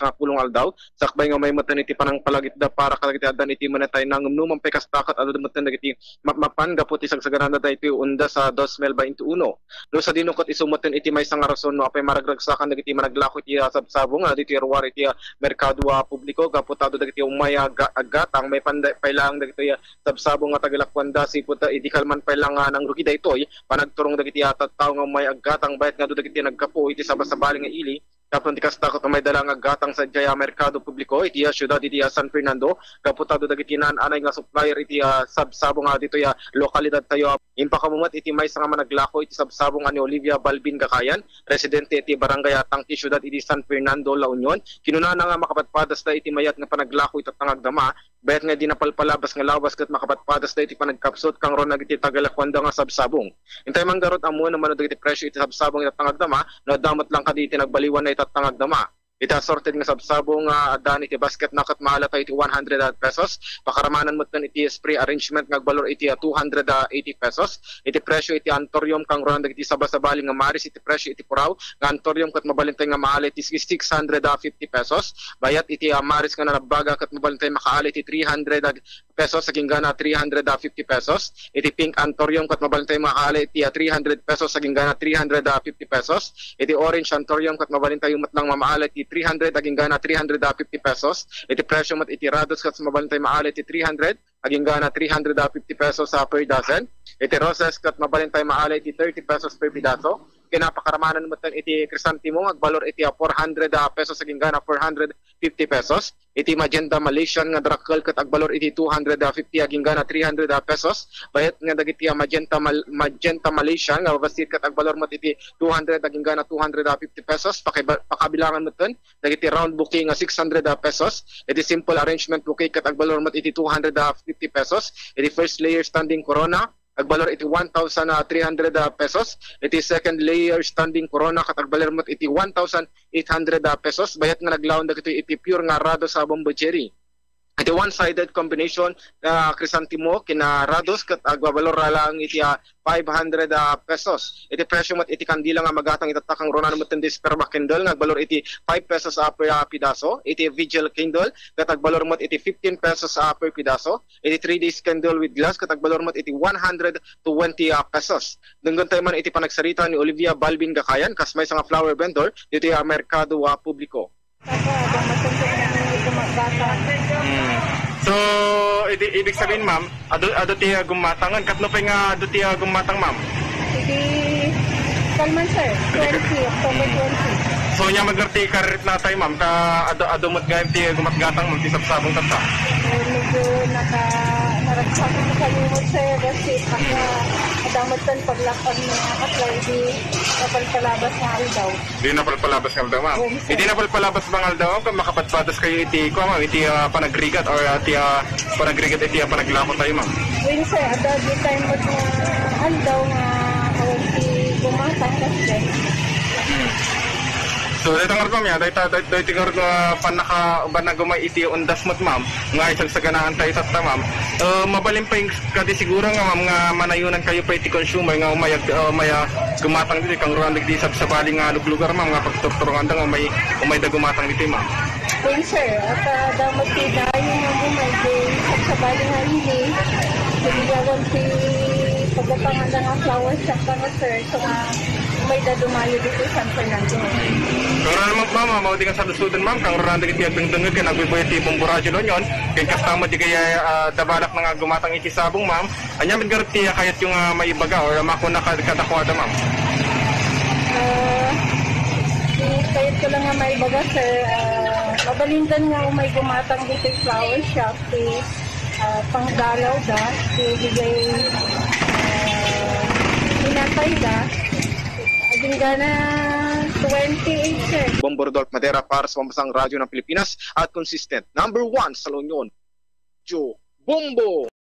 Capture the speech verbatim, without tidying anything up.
nga pulong aldaw, sakbay nga umay metten iti panangpalagipda para kadagiti addan iti manatay. Nangnumnumam pay kasta ket adu metten dagiti mapmapan gapu ti sagsaganana daytoy undas a dos mil bainti uno. No sadino ket isu metten iti maysa nga rason no apay maragragsakan dagiti managlako iti, ah, sabsabong, ah, ditoy ruar iti, ah, merkado, ah, publiko gapu ta adu dagiti umay, ah, ga-, aggatang maipan da-, pay laeng dagitoy, ah, sabsabong nga tagilakuanda sipud ta idi kalman pay la nga nangrugi daytoy panagturong dagiti, ah, tattao nga umay aggatang bayat nga adu dagiti naggapu iti sabasabali nga ili. Tapno ti kasta ket umayda la nga aggatang sadiay a merkado publiko iti, ah, siudad iti, ah, San Fernando gapu ta adu dagiti naan-anay nga supplier iti, ah, sabsabong, ah, ditoy, ah, lokalidadtayo. Impakaammo met iti maysa nga managlako iti sabsabong a ni Olivia Balbin Gakayan, residente iti Barangay, ah, Tangke Siudad iti San Fernando, La Union. Kinunana nga makapadpadasda iti mayat nga panaglako itatta nga agdama, bayat nga idi napalpalabas nga lawas ket makapadpadasda iti panagkapsut kangrunan dagiti tagilakuanda nga sabsabong. Intay man ngarud ammoen no mano dagiti presyo iti sabsabong itatta nga agdama, no adda met lang kadi iti nagbaliwanna itatta nga agdama. Iti assorted nga sabsabong nga addan iti basketna ket maala tayo iti one hundred pesos. Pakaramanan metten iti spray arrangement nga agbalor iti, ah, two hundred eighty pesos. Iti presyo iti anthurium kangrunan dagiti sabasabali nga maris iti presyo iti puraw nga anthurium ket mabalin tayo nga maala iti six hundred fifty pesos. Bayat iti, ah, maris nga nalabbaga ket mabalin tayo makaala iti three hundred pesos agingga na three hundred fifty pesos. Iti pink anthurium ket mabalin tayo makaala iti, ah, three hundred pesos agingga na three hundred fifty pesos. Iti orange anthurium ket mabalin tayo met lang mamaala iti three hundred agingga na three hundred fifty pesos. Iti presyo met iti rose ket mabalin tayo maala iti three hundred agingga na three hundred fifty pesos, ah, per dozen. Iti roses ket mabalin tayo maala iti thirty pesos per pidaso. Kinapakaramanan met iti chrysanthemum agbalor iti, ah, four hundred, ah, pesos agingga na four hundred fifty pesos. Iti magenta Malaysian nga drakkel ket agbalor iti two hundred fifty agingga na three hundred pesos. Bayat nga dagiti, ah, magenta Mal-, magenta Malaysian nga babassit ket agbalor met iti two hundred agingga na two hundred fifty pesos. Pakiba-, pakabilangan metten dagiti round bouquet nga six hundred pesos. Iti simple arrangement bouquet ket agbalor met iti two hundred fifty pesos. Iti first layer standing corona, agbalor iti one thousand three hundred, ah, pesos. Iti second layer standing corona ket agbalor met iti one thousand eight hundred, ah, pesos. Bayat nga naglaon dagitoy iti pure nga rose, ah, bombo cherry. Iti one-sided combination, ah, chrysanthemum ken rose ket agbalor lang iti, ah, five hundred, ah, pesos. Iti presyo met iti kandila nga magatang itatta kangrunan metten ti Sperma candle nga agbalor iti five pesos, ah, per, ah, pidaso. Iti vigil candle ket agbalor met iti fifteen pesos, ah, per pidaso. Iti three days candle with glass ket agbalor met iti one hundred twenty, ah, pesos. Denggen tayo man iti panagsarita ni Olivia Balbin Gakayan, kas maysa nga flower vendor ditoy, ah, merkado, ah, publiko. Saka, adda masuntok na nga iti magbata. Mm. So, idi-, ibig sabihin, ma'am, adu, adu ti, ah, gumatangen. Katno pay nga adu ti, ah, gumatang, ma'am? Iti kalman, sir. Twenty, October twenty. So, ania met ngarud ti karit natay, ma'am, ta adu, adu met nga ti gumatgatang, ma'am, ti sabsabong tatta? Eh, medyo naka-, naragsak ko sa limot, sir. Kasi baka adda met kan paglakpan nga kasla idi napalpalabas nga aldaw. Di napalpalabas nga aldaw, ma'am. Yes, sir. Idi napalpalabas nga aldaw, ma'am, ket makapadpadas kayo iti, kuan, ma'am, iti, ah, panagrigat or, ah, iti, ah, panagrigat iti, ah, panaglako tayo, ma'am. Well, sir, adda di time met nga aldaw nga awan ti gumatang, kasi. Hmm. So, dayta ngarud, ma'am, ya, dayta, day-, dayta ngarud nga pannaka-, banag umay iti undas met, ma'am, nga isagsaganaan tayo tatta, ma'am. Eh, mabalin pay kadi siguro nga, ma'am, nga manayonan kayo pay iti consumer nga umay ag-, ah, umay, ah, gumatang ditoy kangrunan dagiti sabsabali nga luglugar, ma'am, nga pagturturonganda nga umay, umayda gumatang ditoy, ma'am. Well, sir, at, ah, adda met ti dayo nga umay, di sabsabali nga ili, di awan ti paggatanganda nga flower shop nga, sir, so nga umayda dumayo ditoy San Fernando. Kangrunan, ma'am, ma'am, ma'am, di nga saludsodon, ma'am, kangrunan dagiti agdengdengngeg ken agbuybuy ti Bombo Radyo La Union, ken kasta met di kaya, ah, adda balak nga gumatang iti sabong, ma'am. Ania met ngarud ti kayatyo nga maibaga or makuna kad-, kadakuada, ma'am? Ah, ti kayatko lang nga maibaga, sir, ah, mabalindan nga umay gumatang ditoy flower shop, ti, ah, pangdalawda, ti daydiay, ah, inatayda, agingga na twenty-eight, sir. Bombo Rodolph Madera para sa Pambansang Radyo ng Pilipinas at consistent number one sa La Union, Radyo Bombo.